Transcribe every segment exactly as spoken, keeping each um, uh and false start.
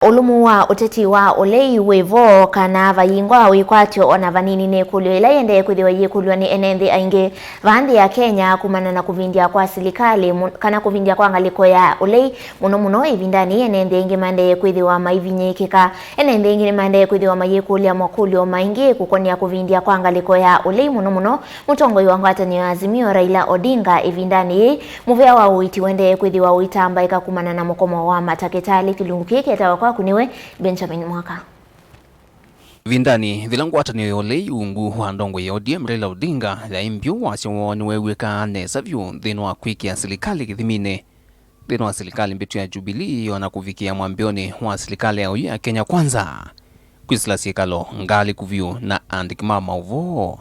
Ũlũmu wa ũteti wa ũlei wĩ vo kana vayingwa wĩkwatyo o na vanini nĩ ĩkũlyo ĩla yĩendee kwĩthĩwa yĩkũlw'a nĩ ene nthĩ aingĩ vaa nthĩ ya Kenya kumana na kũvindya kwa silikalĩ mu-, kana kũvindya kwa ngalĩko ya ũlei, mũno mũno ĩvindanĩ yĩĩ ene nthĩ aingĩ maendee kwĩthĩwa maivinyĩĩkĩka. Ene nthĩ aingĩ nĩmaendee kwĩthĩwa mayĩkũlya makũlyo maingĩ kũkonĩa kũvindya kwa ngalĩko ya ũlei, mũno mũno mũtongoi wa ngwatanĩo ya Azimio, Raila Odinga, ĩvindanĩ yĩĩ. Mũvea wa ũiiti ũendee kwĩthĩwa ũitambaĩka kumana na mũkomo wa matakĩtalĩ. Kĩlungu kĩĩ kĩetawa kwaku nĩwe Benjamin Mwaka. Ĩvindanĩ yĩla ngwatanĩo ya ũlei ungu wa ndongoi ya O D M Raila Odinga yaĩ mbyũ, wasya woo nĩweew'ĩkaa nesa vyũ nthĩnĩ wa kwĩkĩa silikalĩ kĩthiminĩ nthĩnĩ wa silikalĩ mbĩtu ya Jubilee, o na kũvikĩa mwambĩonĩ wa silikalĩ ya oyu ya Kenya Kwanza, kwĩsĩla syĩkalo ngalĩku vyũ na aandĩki ma maũvoo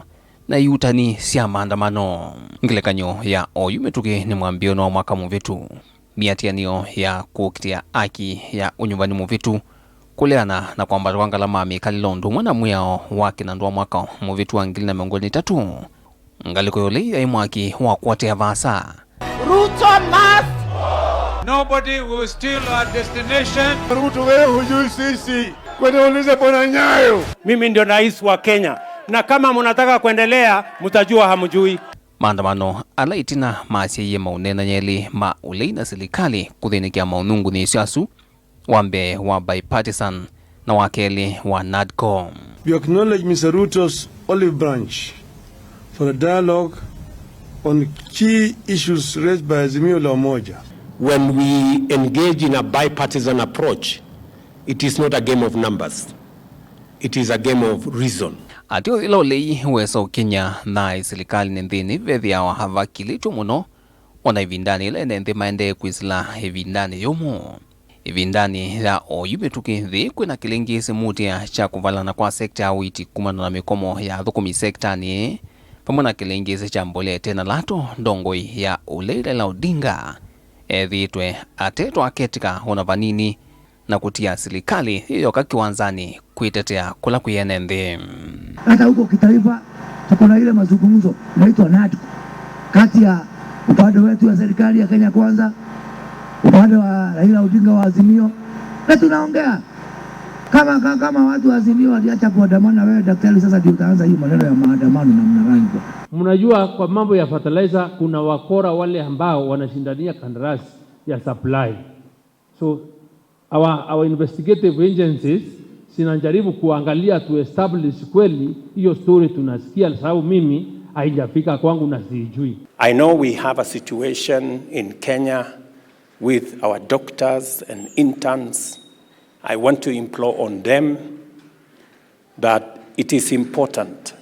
na iutani sya maandamano. Ngelekany'o ya oyu mĩtũkĩ nĩ mwambĩonĩ wa mwaka mũvĩtu, mĩatĩanĩo ya kũkitĩa aki ya ũnyuvani mũvĩtu, kũleana na kwambata kwa ngalama ya mĩkalĩle ũndũ ũmwe na mwĩao wa kĩnandũ wa mwaka mũvĩtu wa ngili na mĩongo ĩlĩ na itatũ. Ngalĩko ya ũlei yaĩ mwaki wa kũatia vaasa. Ruto must! Nobody will steal our destination. Ruto, wewe hujui sisi. Kwenda ulize Bwana Nyayo. Mimi ndio rais wa Kenya, na kama mnataka kuendelea, mtajua hamjui. Maandamano ala ĩtina masyaie maũneenany'a elĩ ma ũlei na silikalĩ kũthĩnĩkĩa maũnungunĩsyo asu, wa mbee wa bipartisan na wa kelĩ wa NADCO. We acknowledge Mister Ruto's olive branch for a dialogue on key issues raised by Azimio la Umoja. When we engage in a bipartisan approach, it is not a game of numbers. It is a game of reason. Ateo yĩla ũlei wesa ũkinya naĩ silikalĩnĩ nthĩnĩ, vethĩawa avakilĩtw'e mũno, o na ĩvindanĩ yĩla ene nthĩ maendee kwĩsĩla ĩvindanĩ yũmũ. Ĩvindanĩ ya oyu mĩtũkĩ nthĩ, kwĩna kĩlĩngĩĩsĩ mũtĩa kya kũvalana kwa sekta ya ũiiti kumana na mĩkomo ya athũkũmi sektanĩ, vamwe na kĩlĩngĩĩsĩ kya mbolea ĩte na lato, ndongoi ya ũlei Raila Odinga ethĩĩtwe atetwa aketĩka o na vanini na kũtia silikalĩ yĩyoka kĩwanzanĩ kwĩtetea kũla kwĩ ene nthĩ. Hata huko kitaifa tuko na ile mazungumzo inaitwa NADCO, kati ya upande wetu ya serikali ya Kenya Kwanza, upande wa Raila Odinga wa Azimio, na tunaongea kama, ka-, kama watu wa Azimio waliacha kuandamana, wewe daktari, sasa ndio utaanza hii maneno ya maandamano namna gani kwa? Mnajua, kwa mambo ya fertilizer kuna wakora wale ambao wanashindania kandarasi ya supply. So our, our investigative agencies zinajaribu kuangalia to establish kweli hiyo story tunasikia, sababu mimi haijafika kwangu na siijui. I know we have a situation in Kenya with our doctors and interns. I want to implore on them that it is important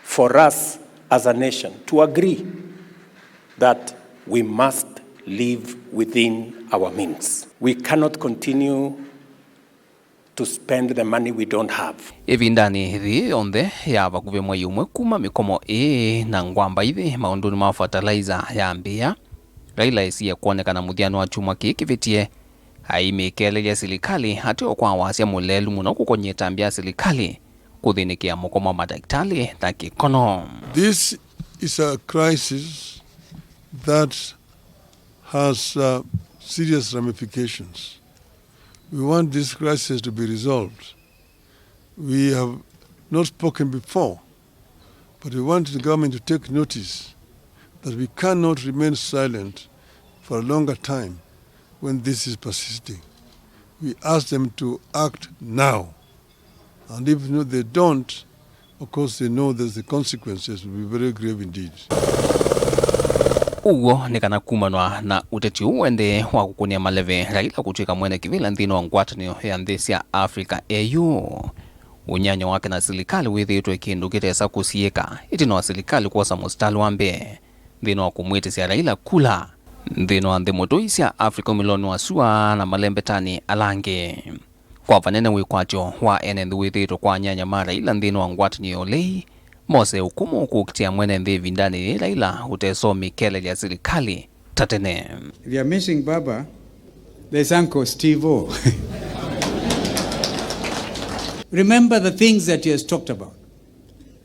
for us as a nation to agree that we must live within our means. We cannot continue to spend the money we don't have. Ĩvindanĩ yĩĩ yonthe ya vakuvĩ mwei ũmwe kuma mĩkomo ĩĩ na ngwamba ithi maũndũnĩ ma fertilizer yambĩĩa, Raila esie kwonekana mũthyanĩ wa kyumwa kĩĩ kĩvĩtie, aimĩkelelya silikalĩ ateo kwa wasya mũlelu mũno kũkony'a ĩtambya ya silikalĩ kũthĩnĩkĩa mũkomo wa madakĩtalĩ na kĩkono. This is a crisis that has, uh, serious ramifications. We want this crisis to be resolved. We have not spoken before, but we want the government to take notice that we cannot remain silent for a longer time when this is persisting. We ask them to act now. And if no, they don't, of course, they know that the consequences will be very grave indeed. Ũw'o nĩ kana kumanwa na ũteti ũũ ũendee wa kũkũnĩa maleve Raila kũtw'ĩka mwene kĩvĩla nthĩnĩ wa ngwatanĩo ya nthĩ sya Africa A U, ũnyanya wake na silikalĩ wĩthĩĩtwe kĩndũ kĩtesa kũsiĩĩka ĩtina wa silikalĩ kwosa mũsitalĩ wa mbee nthĩnĩ wa kũmwĩtĩsya Raila kula nthĩnĩ wa nthĩ mũtũi sya Africa ũmĩlonĩ wa sua na malembetanĩ ala angĩ. Kwa vanene wĩkwatyo wa ene nthĩ wĩthĩĩtwe kwa anyanya ma Raila nthĩnĩ wa ngwatanĩo ya ũlei, mose ũkũmũ kũkitĩa mwene nthĩ ĩvindanĩ yĩĩ Raila ũtesomĩkelelya silikalĩ ta tene. If you are missing Baba, there's Uncle Steve O. Remember the things that he has talked about,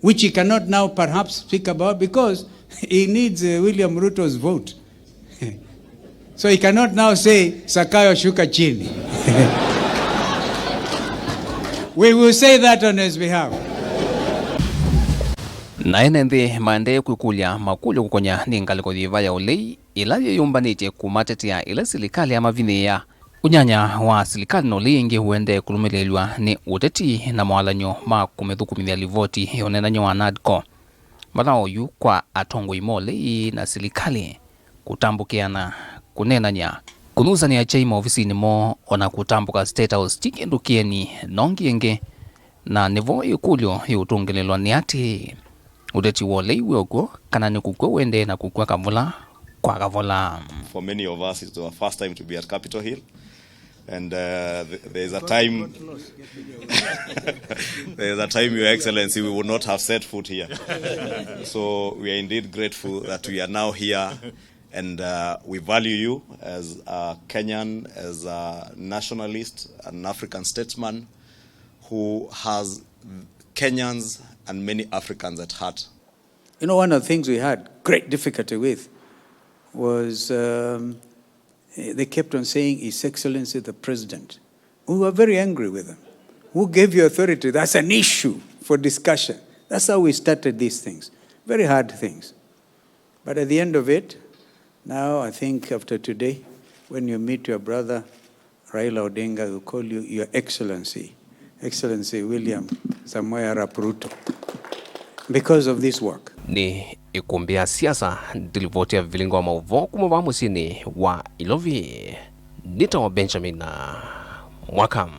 which he cannot now perhaps speak about because he needs, uh, William Ruto's vote. So he cannot now say, "Sakayo, shuka chini." We will say that on his behalf. Na ene nthĩ maendee kwĩkũlya makũlyo kũkonya nĩ ngalĩko yĩva ya ũlei ĩla yĩyũmbanĩtye kũmatetea ĩla silikalĩ yamavinyĩĩa. Ũnyanya wa silikalĩ na ũlei ĩngĩ ũendee kũlũmĩlĩĩlw'a nĩ ũteti na mawalany'o ma kũmĩthũkũmĩthya livoti ya ũneenany'a wa NADCO. Vala oyu kwa atongoi ma ũlei na silikalĩ kũtambũkĩana, kũneenany'a, kũnyusanĩa kyai maovisinĩ moo, o na kũtambũka State House ti kĩndũ kĩeni. Nongi ĩngĩ, na nĩvo ĩkũlyo yĩũtũngĩlĩlwa nĩ atĩĩ, ũteti wa ũlei wĩ o kw'o, kana nĩ kũkw'a ũendee na kũkw'a kavola kwa kavola? For many of us, it's our first time to be at Capitol Hill. And uh, th- there's a time, there's a time, Your Excellency, we would not have set foot here. So we are indeed grateful that we are now here, and uh, we value you as a Kenyan, as a nationalist, an African statesman who has Kenyans and many Africans at heart. You know, one of the things we had great difficulty with was um, eh, they kept on saying, "His Excellency the President." We were very angry with them. Who gave you authority? That's an issue for discussion. That's how we started these things. Very hard things. But at the end of it, now I think after today, when you meet your brother Raila Odinga, will call you Your Excellency, Excellency William Samoei Arap Ruto, because of this work. Nĩ ĩkũmbĩ ya siasa, ndilivoti ya vilingo wa maũvoo kuma vaa mũsyĩnĩ wa Ilovi. Nĩtawa Benjamin Mwaka.